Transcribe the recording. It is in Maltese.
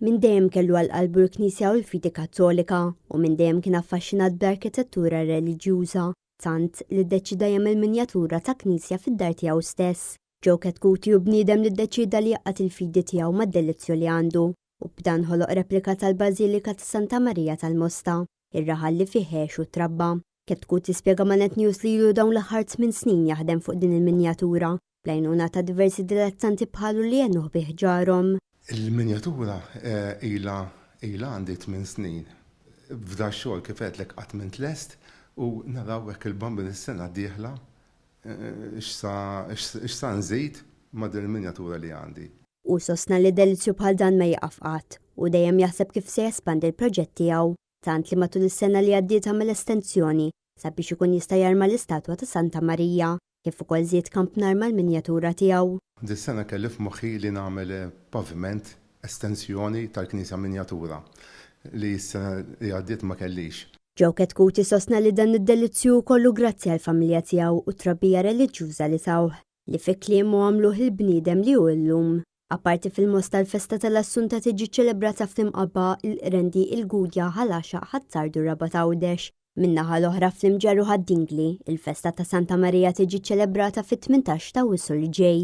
Minn dejjem kellu għal qalbu l-Knisja u l-fidi Kattolika u minn dejjem kien affaxxinat bl-arkitettura reliġjuża, tant li ddeċida jagħmel minjatura ta' knisja fid-dar tiegħu stess. Joe Chetcuti hu bniedem li ddeċieda li jgħaqqad il-fidi tiegħu mad-delizzju li għandu u b'dan ħoloq replika tal-Bażilika ta' Santa Marija tal-Mosta, ir-raħal li fih għex u trabba. Chetcuti spjega ma' Net News li ilu dawn l-aħħar tminn snin jaħdem fuq din il-minjatura, bl-għajnuna ta' diversi dilettanti bħalu li għenuh bi ħġarhom. Il-minjatura ilha ilha għandi tminn snin. F'da x-xogħol kif għedtlek qatt m'int lest u naraw hekk il-Bambin is-sena d-dieħla x'sa x'sa nżid ma' din il-minjatura li għandi. Hu sostna li delizzju bħal dan ma jieqaf qatt u dejjem jaħseb kif se jespandi l-proġett tiegħu, tant li matul is-sena li għaddiet għamel estensjoni sabiex ikun jista' jarma l-istatwa ta' Santa Marija, kif ukoll żied kampnar mal-minjatura tiegħu. Dis-sena kelli f'moħħi li nagħmel paviment, estensjoni tal-knisja minjatura li s-sena li għaddiet ma kellix. Joe Chetcuti sostna li dan id-delizzju hu kollu grazzi għall-familja tiegħu u t-trobbija reliġjuża li tawh, li fi kliemu għamluh il-bniedem li hu llum. Apparti fil-Mosta l-festa tal-Assunta tiġi ċċelebrata fl-Imqabba, il-Qrendi, il-Gudja, Ħal Għaxaq, Ħ'Attard u r-Rabat Għawdex. Min-naħa l-oħra fl-Imġarr u Ħad-Dingli, il-festa ta' Santa Marija tiġi ċċelebrata fit-18 t'Awwissu li ġej.